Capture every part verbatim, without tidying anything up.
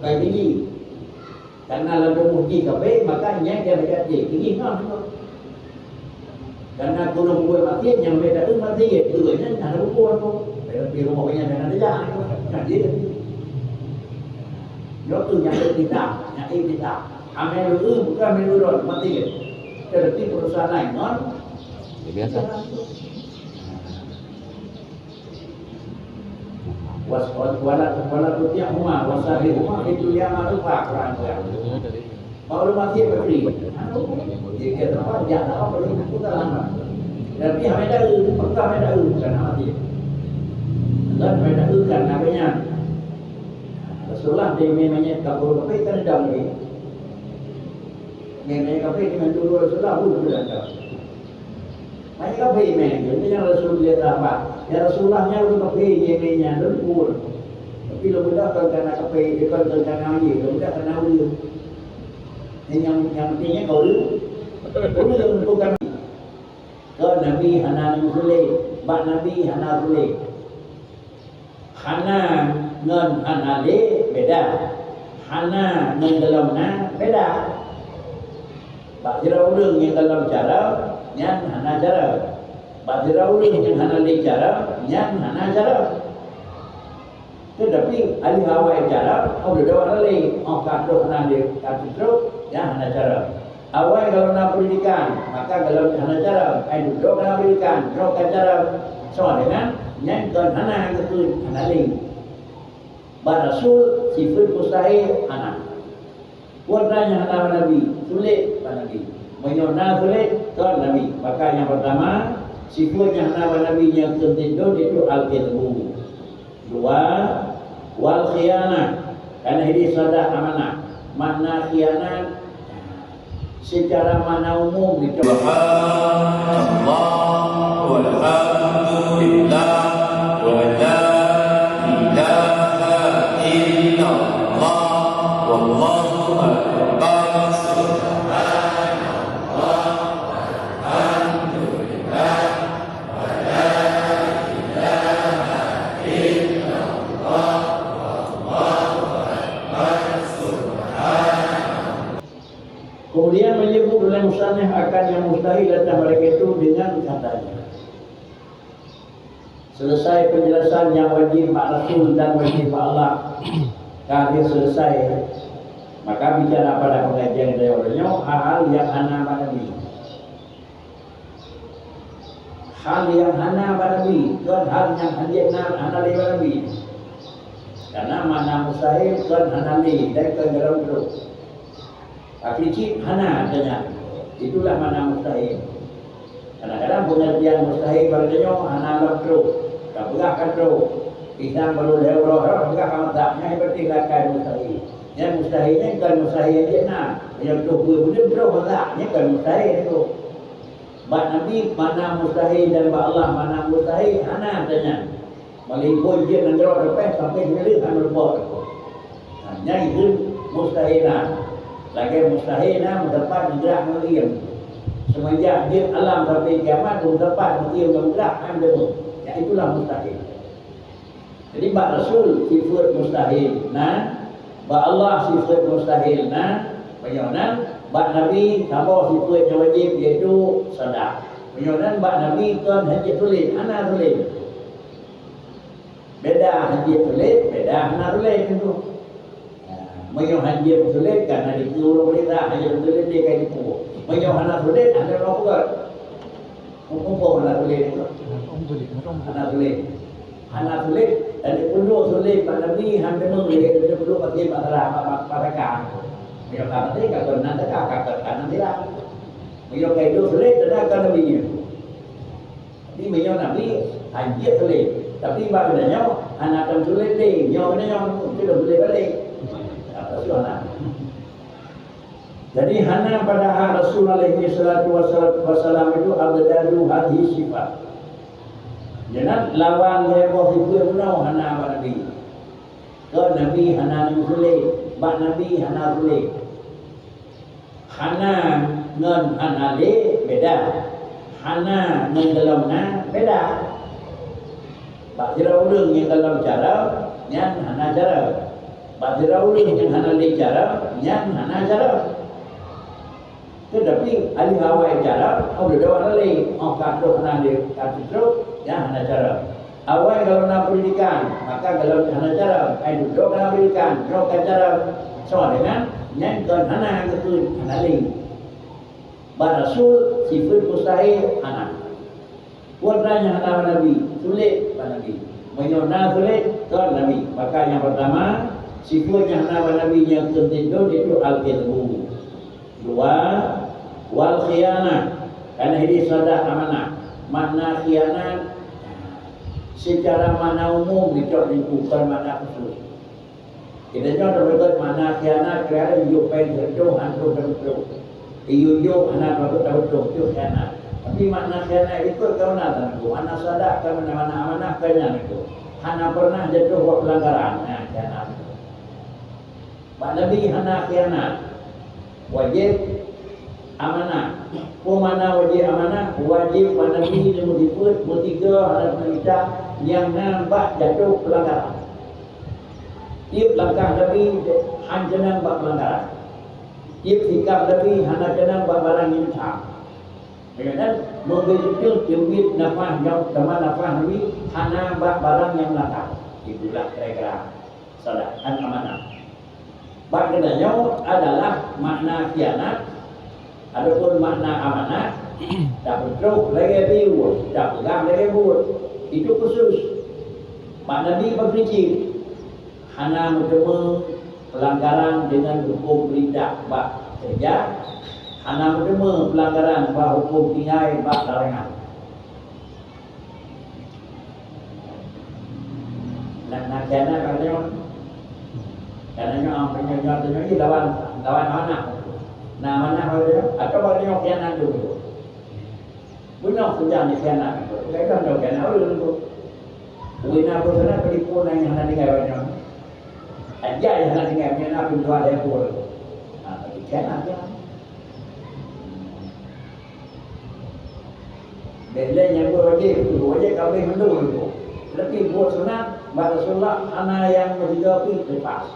Tinggi. Karena lam tuboh jih kafé, maka nyan dia baca jih. Tinggi ngon tu. Karena kureueng buet maté nyang beda tu maté, tu nyan hana bubuh tu. Beda di rumah nyan hana dia. Nah, dia. Yo tu nyang kita, nyang kita. Amel lu, bukan amel lu, maté. Tetapi perusahaan lain, non? Ya, biasa. Was-, was-, wala, wala tuti'huma wa sahibhuma fi dunya ma'rufa, Quran peugah. Maklumat dia beri. Dia kata, "Apa dia nak apa ni? Aku tak lama." Tapi hanya tahu, pegang hanya tahu, bukan nama dia. Dan hanya tahu kan namanya. Rasulullah dia memangnya kabur, tapi kan ada lagi. Memangnya kafir dengan dulu Rasulullah, pun tidak ada. Banyak kafir memang. Jadi yang Rasul dia sahabat. Ya Rasulullah, nyan ureueng kafir, dia memangnya dulu pun. Tapi lo budak kan karena kafir, dia kan karena dia, lo budak karena dia. Yang, yang pentingnya kau dulu. Dulu yang menentukan. Keu Nabi hana neusulet, bak Nabi hana sulet. Hana ngon hana lé beda. Hana ngon gohlom na beda. Bak sidroe ureueng nyang gohlom carông, nyan hana carông. Bak sidroe ureueng nyang hana lé carông, nyan hana carông. Teutapi, aleuh awai carông, oh, dudoe hana lé. Oh, ka trok hana lé, ka trok, nyan hana carông. Awai kalau na pendidikan, maka kalau hana carông, ai dudoe hana pendidikan, trok ka carông. Sama dengan nyan kon hana geukheun, hana lé. Bak Rasul, sifeuet mustahil hana. Peue nyang hana bak Nabi, sulet bak Nabi. Meunyoe na sulet, kon Nabi. Maka nyang pertama, sifeuet nyang hana bak Nabi nyang keunteng dua, yaitu al-kizbu. Dua, wal khianah. Karena ini salah amanah. Makna khianat secara makna umum itu. Subhanallah, walhamdulillah, wa la ilaha illallah, wallahu akbar. Subhanallah, walhamdulillah. Kemudian menyebut oleh musannif akan yang mustahil datang mereka itu dengan katanya. Selesai penjelasan yang wajib bak Rasul dan wajib bak Allah. Ka habis selesai, maka bicara pada pengajian kita nyoe hal-hal yang hana bak Nabi. Hal nyang hana bak Nabi, kon hal nyang hanjeuet na hana lé bak Nabi. Karena makna mustahil kon hana lé, dan kon dalam trok. Akhé cit hana, katanya. Itulah makna mustahil. Kadang-kadang pengertian mustahil bak tanyoe hana lam trok. Ka peugah ka trok. Pisang baru lhèe uroe, peugah ka masak. Nyan berarti lakèe mustahil. Nyan mustahil nyan kon mustahil hanjeuet na. Nyang trok buleuen-buleuen trok masak. Nyan kon mustahil tu. Bak Nabi makna mustahil dan bak Allah makna mustahil hana, katanya. Meulimpôh jeuet nanggroe teupeh sampai sineuleuh hana leupah. Nah, nyan keuh mustahil na. Lagèe mustahil na meuteumpat meugrak ngon iem. Seumeunjak jeuet alam sampai kiamat, meuteumpat ngon iem ngon meugrak hana teumèe. Nyan itulah mustahil. Jadi, bak Rasul sifeuet mustahil na, bak Allah sifeuet mustahil na, meunyoe na, bak Nabi saboh sifeuet nyang wajéb, yaitu sadaq. Meunyoe na, bak Nabi kon hanjeuet sulet, hana sulet. Beda hanjeuet sulet, beda hana sulet itu. Nah, meunyoe hanjeuet sulet, kan na dikeue ureueng peurintah, hanjeuet sulet dia ka jipu. Meunyoe hana sulet, hana ureueng peugah. Muphom hana sulet itu. Hana sulet. Hana sulet, dan dipeudok sulet bak Nabi, han deungoe lé dipeudok bak masalah, bak, bak, bak raka. Meunyoe ka maté, ka kon nan teuka, ka kon nan tira. Meunyoe ka hidup sulet, dan ka Nabi nyan. Tapi meunyoe Nabi, hanjeuet sulet. Tapi bak geutanyoe, hana kon sulet lé. Nyoe geutanyoe, sudah sulet balek. Apa sih hana? Jadi, hana pada hak Rasul alaihi salatu wassalam itu abdadu hadhihi sifat. Nyan lawan lhèe boh sifeuet bunoe hana bak Nabi. Kon Nabi hana neusulet, bak Nabi hana sulet. Hana ngon hana lé beda. Hana ngon gohlom na beda. Bak sidroe ureueng nyang gohlom carông, nyan hana carông. Bak sidroe ureueng nyang hana lé cara, nyan hana cara. Teutapi alheuh awai cara, oh, dudoe hana lé, oh, ka trok hana lé, ka trok, nyan hana cara. Awai gohlom na pendidikan, maka gohlom hana cara, ai dudoe hana pendidikan, trok ka cara. Sama dengan nyan kon hana geukheun, hana lé. Bak rasul, sifeuet mustahil hana. Peue nyang hana bak Nabi, sulet bak Nabi. Meunyoe na sulet, kon Nabi. Maka nyang pertama, sifeuet nyang hana bak Nabi nyang keunteng itu al-kizbu. Dua, wal khianah. Karena ini sadaq amanah. Makna khianat secara makna umum dicok di bukan makna khusus. Kita nyoe tapeugah makna khianat, kira yuyup péng teuntông, hantom teuntông. Yuyup hana patut teuntông, itu khianat. Tapi makna khianat itu ka meunan, makna sadaq ka meunan, makna amanah ka meunan itu. Hana pernah jatuh buat pelanggaran, nah, khianat. Bak Nabi hana khianat. Wajéb amanah. Peue makna wajéb amanah? Wajéb bak Nabi nyang meusifeuet meutiga hana peunah nyang na bak jatuh pelanggaran. Tiep langkah Nabi hana keunong bak pelanggaran. Tiep sikap Nabi hana keunong bak barang nyang sam. Dengan meubeuteun teubiet nafah nyang teuma nafah Nabi hana bak barang nyang meulangkah. Itulah kira-kira sadaq dan amanah. Bak geutanyoe adalah makna khianat, adapun makna amanah, tapeutrok lagée biu, tapeugah lagée buet. Itu khusus. Bak Nabi bak prinsip, hana meuteumé pelanggaran dengan huköm peurintah bak keureuja, hana meuteumé pelanggaran bak huköm tinggai bak larangan. Nak, nak khianat ka nyoe. Karena nyoe, nyoe, nyoe, nyoe, nyoe lawan, lawan amanah. Nah, amanah ka nyoe, atau ka nyoe khianat dulu. Bunoe peujang dikhianat. Bukan kan nyoe khianat ureueng tu. Bukan apa sana penipu nang yang hana tinggai banyak. Aja yang hana tinggai punya nak pintu ada pun. Nah, tapi khianat dia. Bék lé nyang buet wajéb, buet wajéb ka habéh mandum tu. Tapi buet sunat, bak Rasulullah hana nyang meusigoe pih lepas.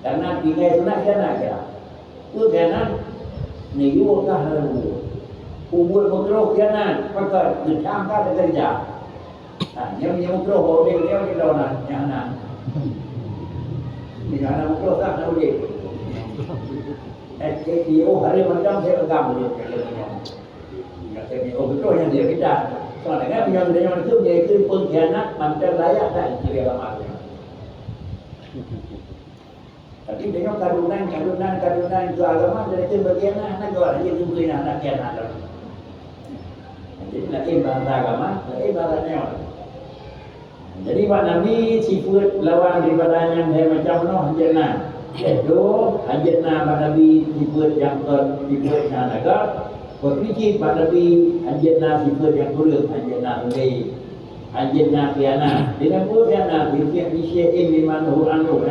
Karena tinggai sunat khianat kira. Peue khianat? Neuyue kah lam buet. Buet meukroh khianat, pakon geucam ka teukeurija. Ha, nyang, nyang meukroh bak udeb nyoe di lawan nyang na. Nyang na meukroh tak na udeb. Eh, eh, oh, hari macam saya pegang dia, dia punya. Dia kata, "Oh, betul yang dia kata." Soalnya kan, yang dia yang itu, dia itu pengkhianat, macam layak tak isteri agama dia. Tapi dia kadunan, kadunan, kadunan itu agama, dia itu bagian anak, anak jual aja dulu yang anak khianat. Jadi, lain bahasa agama, lain bahasa nyawa. Jadi, bak Nabi sifeuet lawan daripada nyang hai macam noh hanjeuet na. Yaitu, hanjeuet na bak Nabi sifeuet nyang kon sifeuet nyang lagak. Beukeucit bak Nabi hanjeuet na sifeuet nyang kureueng, hanjeuet na ulée, hanjeuet na khianat. Dengan peue khianat? Bisiek-bisiek in liman hu anhu.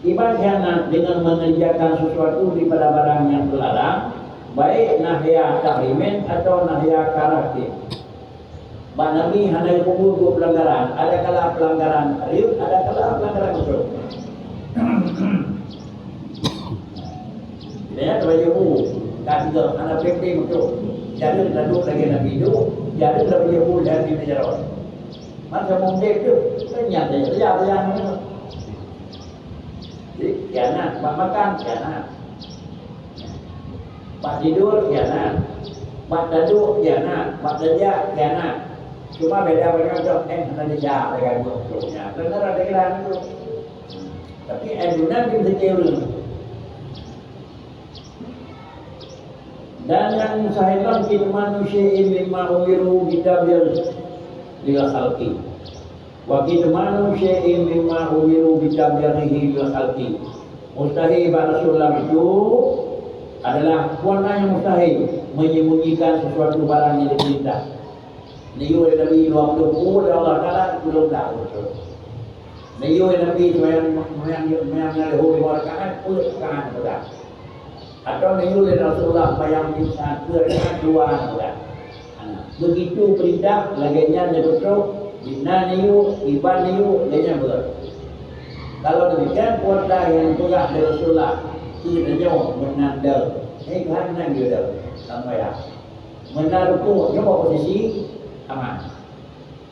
Kiban khianat dengan mengerjakan sesuatu daripada barang yang terlarang, baik nahya tahrimin atau nahya karahatin. Bak Nabi hana geupeubuet buet pelanggaran, ada kala pelanggaran rieuh, ada kala pelanggaran khusyuk. Bila nyan teuma jeubu, ka tiga, hana peuet-peuet meucok. Jareung ladok lagée Nabi duek, jareung ladok jeubu lagée Nabi jaroe. Masa mundek tu, kan nyan saja, saja, saja. Jadi, khianat, bak makan, khianat. Bak tidur, khianat. Bak taduek, khianat. Bak tajak, khianat. Cuma beda banyak tu, eh, hana dijak, beda dua tu. Ya, benar ada khianat tu. Tapi, eh, guna di mesti ureueng. Dan nyang mustahil lom kitmanu syai'in mimma umiru bitablighihi lil khalqi. Wa kitmanu syai'in mimma umiru bitablighihi lil khalqi. Mustahil bak Rasulullah itu adalah, bukan yang mustahil, menyembunyikan sesuatu barang yang diperintah. Neuyue lé Nabi dua ploh buet lé Allah Taala, peuet rakaat. Neuyue lé Nabi seumayang, seumayang, seumayang lheueh lima rakaat, peuet rakaat peugah. Atawa neuyue lé Rasulullah seumayang pingsan, peuet rakaat dua peugah. Ha, begitu peurintah, lagée nyan neupeutôh, di na neuyue, iban neuyue, lagée nyan peugah. Kalau demikian, kuasa yang dipeugah lé Rasulullah keu tanyoe meunan deuh. Eh, Tuhan meunan deuh. Sampai ya. Meunan rukuk, nyoe posisi aman.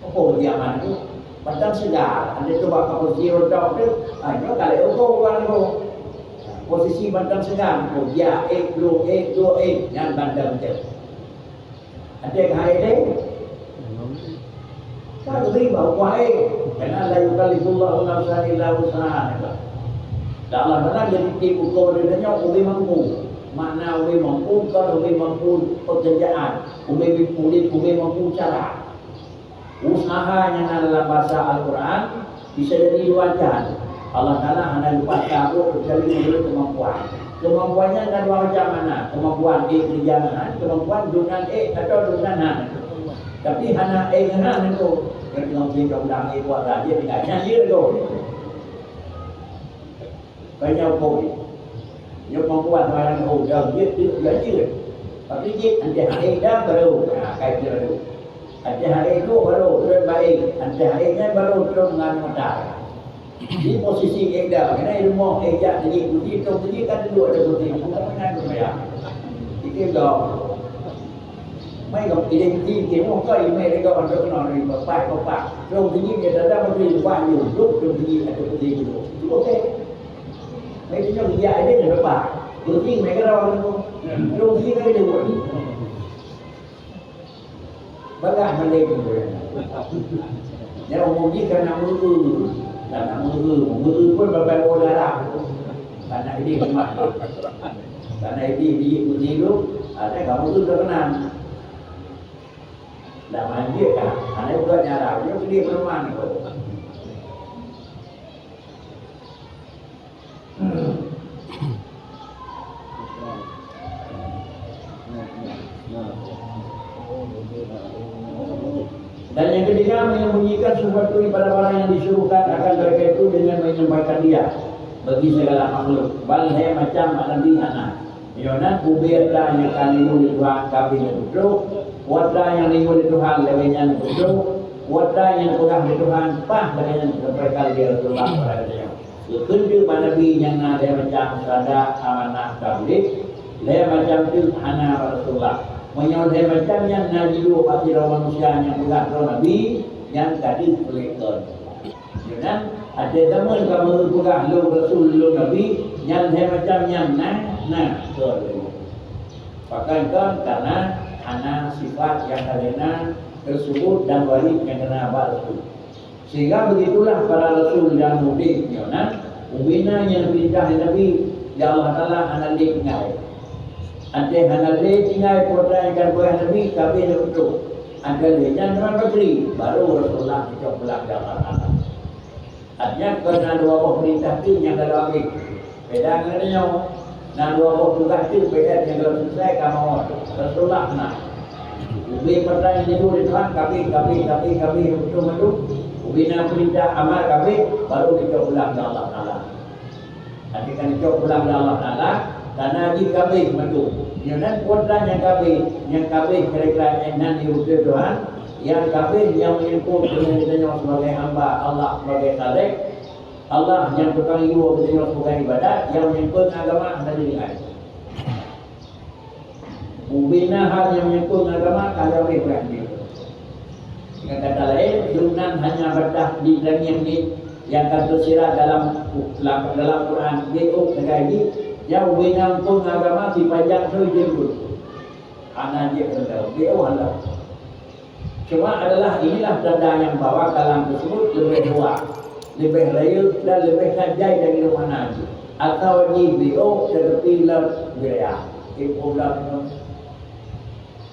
Apa dia aman tu? Mantong segar. Ada coba ke posisi rodok tu, ah, nyoe ka lheueh ukur ureueng tu. Posisi mantong segar tu, dia eh, dua eh, dua eh, nyan mantong tu. Ada ke hai deh? Ka geubi bak upah eh. Karena la yukallifullahu nafsan illa wus'aha. Dan Allah Taala jadi tip ukur dia nyoe ubé mampu. Makna ubé mampu, bukan ubé mampu pekerjaan, ubé mampu, ubé mampu cara. Usaha nyang na dalam bahasa Al-Quran bisa jadi dua macam. Allah Taala hana leupah tabok kecuali meunurot kemampuan. Kemampuan nyan na dua macam makna. Kemampuan ék keureuja ngon han, kemampuan dum nan ék atau dum nan han. Tapi hana ék ngon han tu. Ngon kemampuan ka ulang ék buat raja dengan nyan ye tu. Banyak kopi. Nyoe pembuat barang oh, dah jeuet tu dah jeuet. Tapi jeuet nanti hari dah baru. Ha, kai tu baru. Nanti hari tu baru turun baik. Nanti hari nyan baru turun dengan mata. Di posisi eda, kena ilmu ejak jadi putih, tu jadi kan duduk ada putih. Bukan dengan berbayar. Itu dah. Mai gam identiti ke mo ka email ka ban kena ni papai papai. Dong tinggi dia dah dah menteri lupa ni duduk dong tinggi ada menteri dulu. Itu okey. Mai dia dia ada ni lupa. Dong tinggi mai kena orang tu. Dong tinggi kan dia buat ni. Bagah mandai tu. Dia umum ni kena mulu. Kena mulu. Mulu pun papai bola lah. Kena ini rumah. Karena ini biji putih tu, ada kamu tu terkenal. Dah manjek dah. Ada juga nyarap. Dia beli perumahan tu. Dan yang ketiga, menyembunyikan sesuatu pada barang yang disuruhkan akan mereka itu dengan menyampaikan dia bagi segala makhluk. Bal hai macam Nabi hana. Nyoe nan ubé atra nyang ka neuyue lé Tuhan ka bri neubeudôh, atra nyang neuyue lé Tuhan lagée nyan neubeudôh, atra nyang neupeugah lé Tuhan paih lagée nyan neusampaikan lé Rasulullah kepada geutanyoe. Geukheun teuk bak Nabi nyang na lhée macam sada amanah tabligh, lhée macam teuk hana bak Rasulullah. Meunyoe lhée macam nyan na jiduek bak sidroe manusia nyang peugah droe Nabi, nyan ka deuh peuleueh kon. Nyan, ada zaman kamu peugah lôn Rasul, lôn Nabi, nyan hai macam nyan na, na, betul. Bahkan kan karena hana sifat yang karena tersebut dan wali yang kena bak Rasul. Sehingga begitulah para Rasul dan murid nyonya, ubina yang perintah Nabi, ya Allah Taala hana lé tinggai. Ada hana lé tinggai kota yang kan buah Nabi, kabeh betul. Ada lé nyan teman Badri, baru Rasulullah dicok pulang ke Allah Taala. Artinya, kon na dua boh peurintah teuk nyang ka lheueh habéh. Beda ngon nyoe, na dua boh tugaih teuk P R nyang ka lheueh selesai ka mawöt. Rasulullah na. Ubé peurintah nyang jijok lé Tuhan, kabéh, kabéh, kabéh, kabéh, beutôi mandum. Ubé na peurintah amal kabéh, baru jicok pulang lé Allah Taala. Até ka jicok pulang lé Allah Taala, dan na jih kabéh mandum. Nyoe nan peurintah nyang kabéh, nyang kabéh kira-kira nyang nan di utus Tuhan, nyang kabéh nyang menyangkut deungon geutanyoe sebagai hamba Allah, sebagai khalek, Allah nyang tukang yue geutanyoe sebagai ibadat, nyang menyangkut agama hana diringai. Ubé na hal nyang menyangkut agama ka lheueh habéh. Dengan kata lain, dum nan hanya batas di langit ni nyang ka teusirat dalam, dalam Quran, B O sagai jih, nyang ubé na menyangkut agama sipanjang seujeut. Hana jeuet keudroe, B O hana. Cuma adalah inilah tanda nyang bahwa kalam tersebut leubeh luas, leubeh rayeuk dan leubeh tajai dari rumah Nabi. Atawa jih B O teutepi lam wilayah. Info lam tu.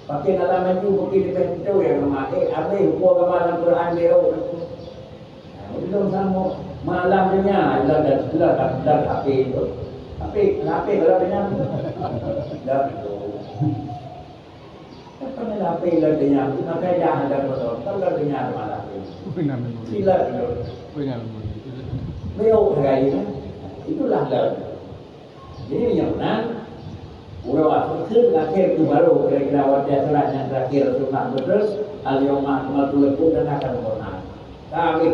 Makin alam maju, makin leubeh tentu ya rumah. Eh, habis hukum agama dalam Quran B O. Nah, belum sama malam dunia, dah, dah, dah, dah, dah H P tu. Tapi, H P kalau dunia tu. Dah tu. Kan pernah lapeh lagèe nyan, maka dah ada motor, kan lagèe nyan ada malam. Benar, benar. Sila dulu. Benar, benar. Mewah hari kan? Itulah lagèe. Jadi, yang menang, udah waktu ke akhir tu baru kira-kira waktu surat yang terakhir Rasulullah betul, "Al-yawma akmaltu lakum," dan akan sempurna. Tapi,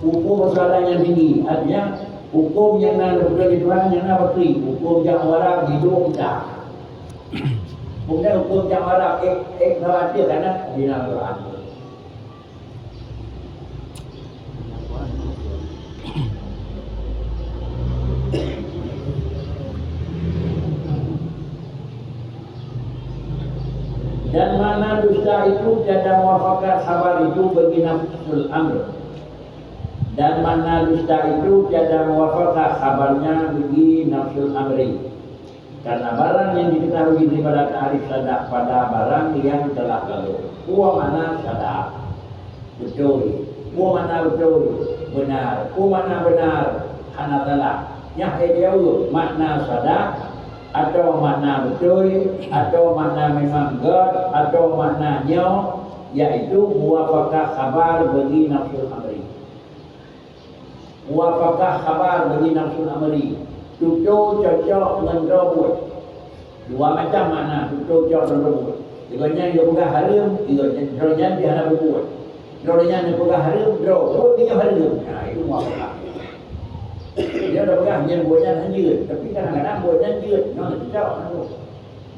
hukum persoalan yang tinggi, artinya, Huköm nyang na lôn peugah lé Tuhan nyang na bakri, huköm jak u Arab hidup mita. Kemudian huköm jak u Arab, eh, eh, khawatir karena di dalam Quran. Dan makna dusta itu tiada muwafaqah khabar itu bagi nafsul amri. Dan makna dusta itu tiada muwafaqah khabarnya bagi nafsul amri. Karena barang yang diketahui daripada takrif sadaq pada barang yang telah lalu. Peue makna sadaq? Beutôi. Peue makna beutôi? Beunar. Peue makna beunar? Hana salah. Nyan hai jaweueb, makna sadaq atawa makna beutôi atawa makna memang göt atawa makna nyoe, yaitu muwafaqah khabar bagi nafsul amri. Muwafaqah khabar bagi nafsul amri. Tutoe cocok ngon droe buet. Dua macam makna tutoe cocok ngon droe buet. Sigoe nyan geupeugah hareuem, sigoe nyan, droe nyan pih hana beubuet. Droe nyan geupeugah hareuem, droe buet nyoe hareuem. Nah, itu muwafaqah. Dia dah peugah nyan buet nyan hanjeuet, tapi kadang-kadang buet nyan jeuet, nyoe cocok.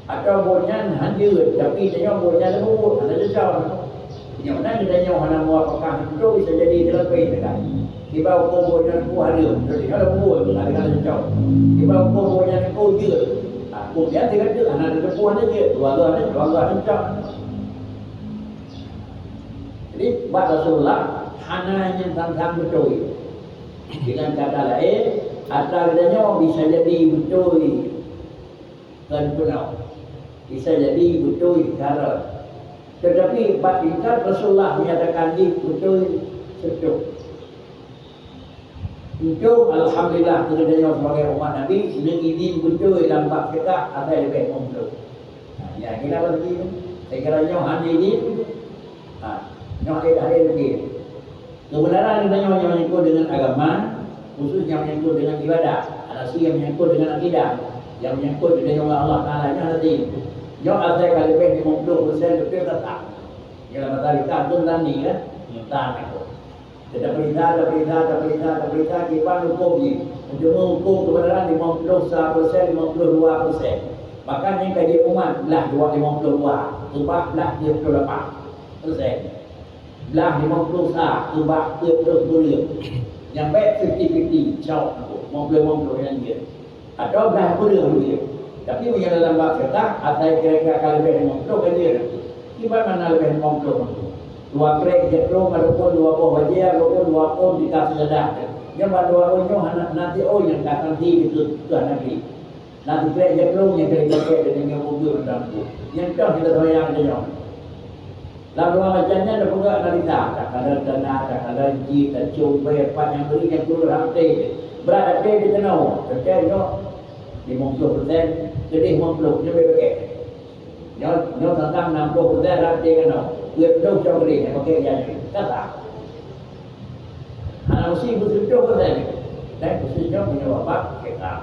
Atawa buet nyan hanjeuet, tapi tanyoe buet nyan leumbut, hana cocok. Nyoe na geutanyoe hana muwafaqah, itu bisa jadi teulapeh teuka. Kiban huköm buet nyan ku hareuem, jadi nyoe leumbut, hana cocok. Kiban huköm buet nyan ku jeuet, ha, huköm nyan teuka hana teuteupeue hana jeuet, dua gah ni, dua gah cocok. Jadi, bak Rasulullah hana nyang sang-sang beutôi. Dengan kata lain, atra geutanyoe bisa jadi beutôi. Kon peunoh. Bisa jadi beutôi karot. Tetapi bak tingkat Rasulullah menyatakan jih beutôi seutôt. Untuk alhamdulillah, geutanyoe sebagai umat Nabi, neuidin beutôi lam bab fiqah asai leubeh mumploh. Nah, ya, kita berarti itu. Saya kira nyoe han idin, ha, nyoe ada hari lagi. Kebenaran geutanyoe nyang menyangkut dengan agama, khusus nyang menyangkut dengan ibadah, hana sie nyang menyangkut dengan akidah, nyang menyangkut geutanyoe ngon Allah Taala nyan hati. Nyoe asai ka leubeh limong ploh persen beutôi ka sah. Nyoe lam masa kita tu tani kan, nyoe tan aku. Kita periksa, kita periksa, kita periksa, kita periksa, kiban huköm jih. Untuk meuhuköm kebenaran limong ploh sa persen, limong ploh dua persen. Bahkan nyang ka jiumat blah dua limong ploh dua, keubah blah tujoh ploh lapan persen. Blah limong ploh sa, keubah peuet ploh sikureueng. Nyang bèk fifty fifty, cok, limong ploh limong ploh nyang jeuet. Atawa blah sikureueng jeuet. Tapi meunyoe dalam bab fiqah, asai kira-kira ka leubeh limong ploh ka jeuet. Kiban makna leubeh limong ploh? Dua krek jeuet troh ataupun dua boh bajèe ataupun dua ôn di ka seujadah. Nyan bak dua ôn nyoe hana, na siôn nyang ka santi dikeue keu Nabi. Na sikrek jaklong nyang ka jipakèk deungon nyoe peue mantong. Nyang toh kita sayang deungon. Lam dua macam nyan teupeugah analisa, takalon tanah, takalon jih, tacong bèe, pat nyang bri nyang turun lam até. Brat até dikeunoe, teuntèe nyoe limong ploh persen, keudeh limong ploh, nyoe bèe pakèk. Nyoe, nyoe teuntang nam ploh persen lam até keunoe. Peuet ploh cok keudeh nyang pakèk nyan. Kata. Hana meusti beutôi peureulèe. Dan khususnya meunyoe bak kitab.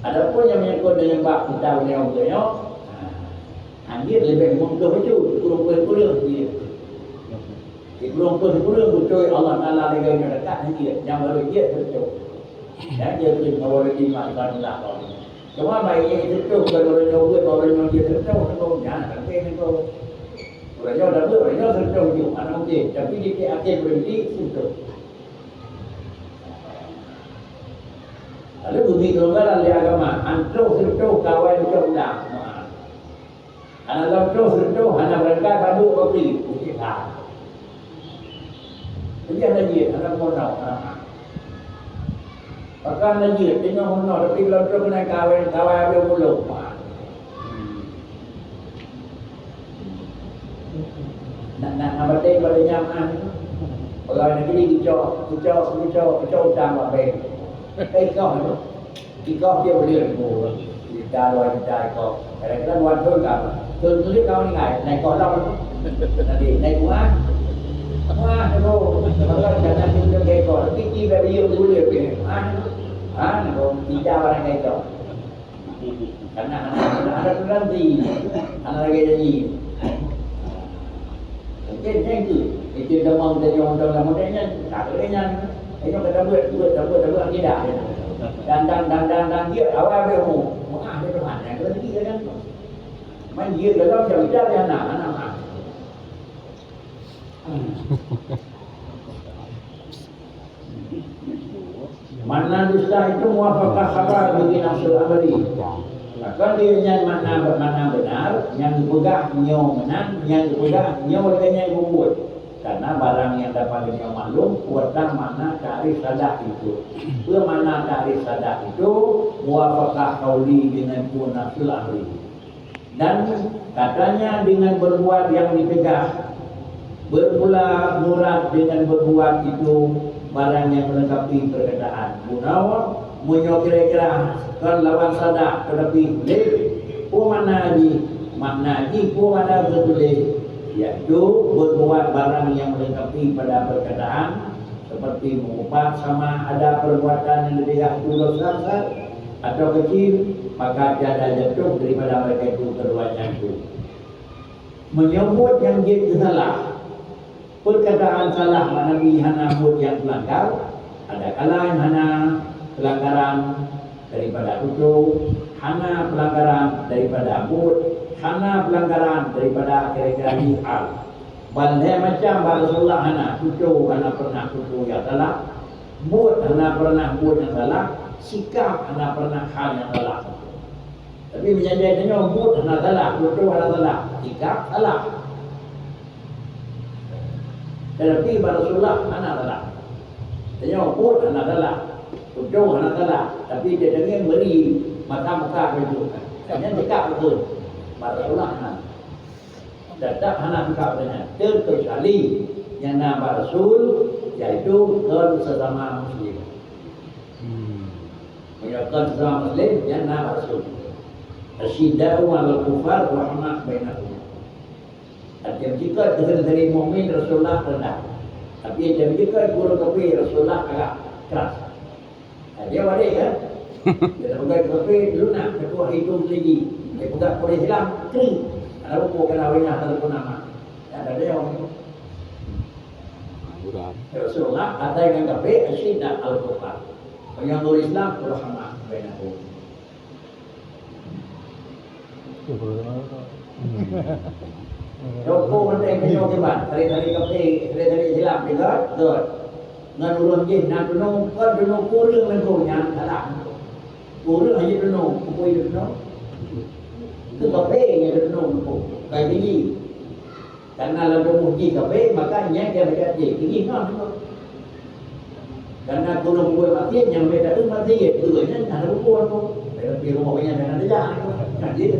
Adapun nyang menyangkut dengan bab kitab nyoe, nyoe, ha, anjir leubeh meudoh itu, kureueng-kureueng jih. Di kureueng-kureueng beutôi Allah Taala lagèe nyoe dekat anjir, nyang baru jeuet beutôi. Dan dia tu bawa lagi mak ibadah. Cuma baik yang itu tu, kalau orang nyoe buat, orang nyoe dia tu, tu, tu, jangan sampai ni tu. Orang nyoe dah buat, orang nyoe tu, tu, mana mungkin. Tapi di akhir berhenti, tu. Lalu bumi keulonggaran di agama, antroh seureutôh kawai ucok udang. Hana lom troh seureutôh, hana beurangkat padub bak pri, bukét that. Jadi hana jeuet, hana meunoe, hana. Maka hana jeuet, teungoh meunoe, tapi lom troh keunan kawai, kawai habéh mulông. Nak, nak, nak bateng pada nyan, ah. Pegawai negeri geucok, geucok, geucok, geucok utang bak bank. Ka ikoh tu. Ikoh dia boleh ribu. Juta, dua juta ikoh. Kadang-kadang dua thôn ka. Thôn tu dia kawan ingat, naik koh lom. Nanti naik bunga. Wah, tu. Maka jangan timbul ke ikoh. Tapi tiba dia boleh, ah. Ah, tu. Kita barang ikoh. Karena hana, hana ada pengganti. Hana lagèe nyan. Mungkin nyan tu. Itu demam dia orang dalam model nyan. Tak ada nyan. Nyoe ka tabeuet, beuet, tabeuet, tabeuet akidah. Dan, dan, dan, dan, dan jeuet awai beuh mu. Meu'ah lé Tuhan, nyang keuneuk jih kan. Man jeuet dalam jam ija dia na, na, na. Makna dusta itu muwafaqah khabar bagi nafsul amri. Maka dia nyan makna, makna benar, nyang geupeugah nyoe meunan, nyang geupeugah nyoe lagèe nyang geubuet. Karena barang nyang dapat geutanyoe maklum, watang makna takrif sadah itu. Peue makna takrif sadah itu? Muwafaqah qauli dengan peue nafsul amri. Dan katanya dengan berbuat yang ditegah, bermula murad dengan berbuat itu barang yang melengkapi perkataan. Bunoe, meunyoe kira-kira kon lawan sadah, tetapi lé, peue makna jih? Makna jih peue makna geutuléh? Yaitu berbuat barang yang melengkapi pada perkataan, seperti mengupat sama ada perbuatan yang ditegah itu dosa besar atau kecil, maka tiada jatuh daripada mereka itu keduanya itu. Meunyoe buet nyang jeuet keu salah, perkataan salah makna jih hana buet nyang teulanggar, ada kala hana pelanggaran daripada tutoe, hana pelanggaran daripada buet, hana pelanggaran daripada kira-kira jih hal. Ban lhèe macam bak Rasulullah hana, tutoe hana pernah tutoe nyang salah, buet hana pernah buet nyang salah, sikap hana pernah hal nyang salah. Tapi meunyoe tanyoe buet hana salah, tutoe hana salah, sikap salah. Tetapi bak Rasulullah hana salah. Tanyoe buet hana salah, tutoe hana salah, tapi dia dengan beri mata muka tunjukkan. Hanya sikap betul. Bak Rasulullah hana. Tetap hana sikap betul. Terkecuali nyang na bak Rasul, yaitu kon sesama muslim. Hmm. Meunyoe kon sesama muslim, nyan na bak Rasul. Asyidda'u 'alal kuffar rahamah bainahum. Artinya, jika dari mukmin Rasulullah rendah. Tapi, jika guru kafir Rasulullah agak keras. Nah, dia balik, kan? Dia tak pegang kafir, dulu nak ketua hitung lagi. Dia pegang Quraisy Islam, kering. Ada rupa kena wina, tak ada nama. Ya, ada dia orang itu. Kurang. Rasulullah kata dengan kafir, "Asyidda'u 'alal kuffar." Meunyoe ureueng Islam, "Rahamah bainahum." Rokok mandai meunyoe kiban, tari-tari kafir, tari-tari Islam, dia gèt, gèt. Ngon ureueng jih na tunong, kon tunong kureueng lengkong nyan, salah. Kureueng hana tunong, kupui tunong. Itu kafir nyang tunong lengkong, kai tinggi. Karena lam tuboh jih kafé, maka nyan dia baca jih. Tinggi ngon tu. Karena gurèe buet mati, nyang beda tu mati, ya, tu nyan hana rupa tu. Tapi rumah nyan hana dia. Nah, dia.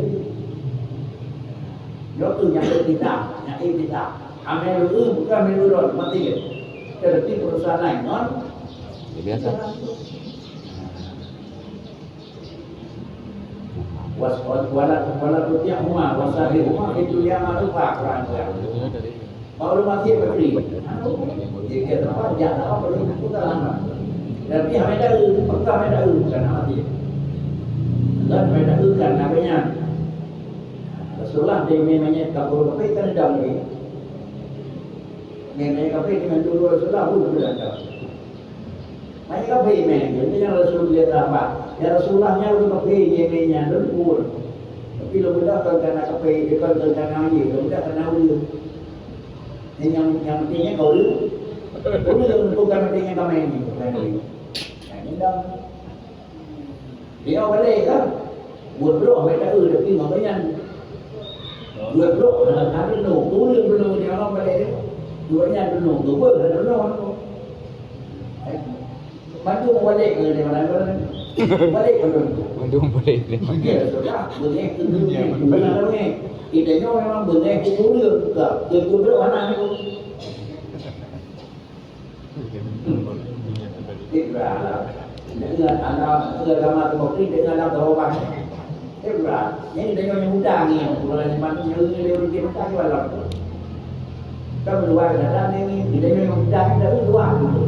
Nyoe tu nyang kita, nyang kita. Amé lu, bukan amé lu, mati. Tetapi perusahaan lain, non? Ya, biasa. Was-, wala, wala tuti'huma wa sahibhuma fid dunya ma'rufa, Quran tu. Baru mati berdiri. Dia kata, "Apa? Dia tak apa, dia tak apa." Tapi hana tahu, peugah hana tahu, bukan nak mati. Dan hana tahu kan apa nyan. Rasulullah dia memangnya kabur, tapi kan dah lagi. Memangnya kafé dengan dulu Rasulullah, pun sudah ada. Banyak kafé mé, jadi nyang Rasul dia sahabat. Ya Rasulullah, nyan ureueng kafé, Yemen nyan, lôn pun. Tapi lôn beudôh kon kana kafé, kon, kon kana jih, lôn beudôh kana ureueng. Nyang, nyang pentingnya kau ureueng. Ureueng bukan pentingnya kami ni, bukan ureueng. Nah, ini dah. Dia balek kan? Buet brok, mereka, eh, tapi ngon nyan. Buet brok, hana, hana tunong. Turun tunong dia orang balek dia. Dua nyan tunong, dua pun hana tunong. Eh, bantu balek ke dia, mana, mana? Balek ke dia? Bantu balek dia. Dia sudah, beungèh ke dunia. Benar, beungèh. Kita nyoe memang beungèh ke dunia. Tak, ke dunia mana ni? Ibrahim. Dengan anak, dengan agama demokrasi, dengan agama berubah. Ibrahim. Ini dengan yang muda ni, yang mulai lima puluh, yang lebih muda di dalam. Kan luar kata ni, dengan yang muda ni dari luar dulu.